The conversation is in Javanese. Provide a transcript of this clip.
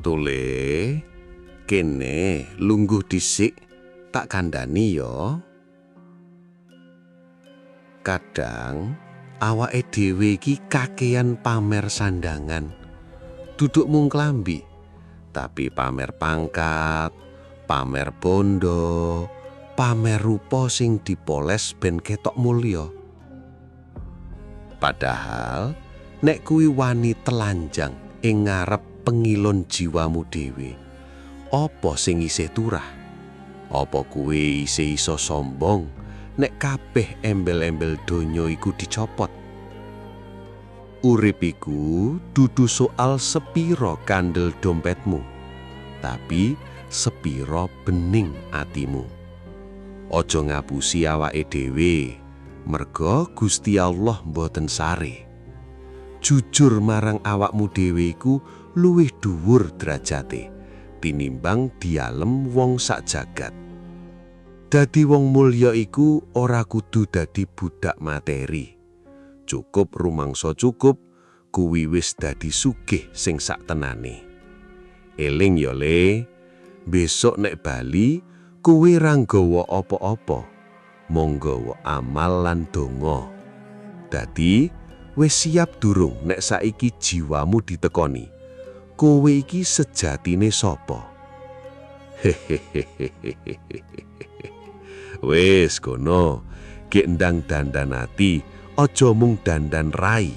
To, Le, kene lungguh dhisik, tak kandhani yo. Kadang awake dhewe iki kakean pamer sandangan. Duduk mung klambi, tapi pamer pangkat, pamer bondo, pamer rupa sing dipoles ben ketok mulya. Padahal nek kuwi wani telanjang ing ngarep pengilon jiwamu dhewe, apa sing isih turah? Apa kuwe isih iso sombong nek kabeh embel-embel donya iku dicopot? Urip iku dudu soal sepiro kandel dompetmu, tapi sepiro bening atimu. Aja ngapusi awake dhewe, merga Gusti Allah mboten sare. Jujur marang awakmu dhewe iku luwih dhuwur derajate tinimbang dialem wong sak jagat. Dadi wong mulya iku ora kudu dadi budak materi. Cukup rumangsa cukup, kuwi wis dadi sugih sing sak tenane. Eling ya, Le, besok nek bali kowe ra nggawa apa-apa, mung nggawa amal lan donga. Dadi wis siap durung nek saiki jiwamu ditekoni? Kowe iki sejatine sapa? Hehehehe. Wis kono, gek ndang dandan ati, aja mung dandan rai.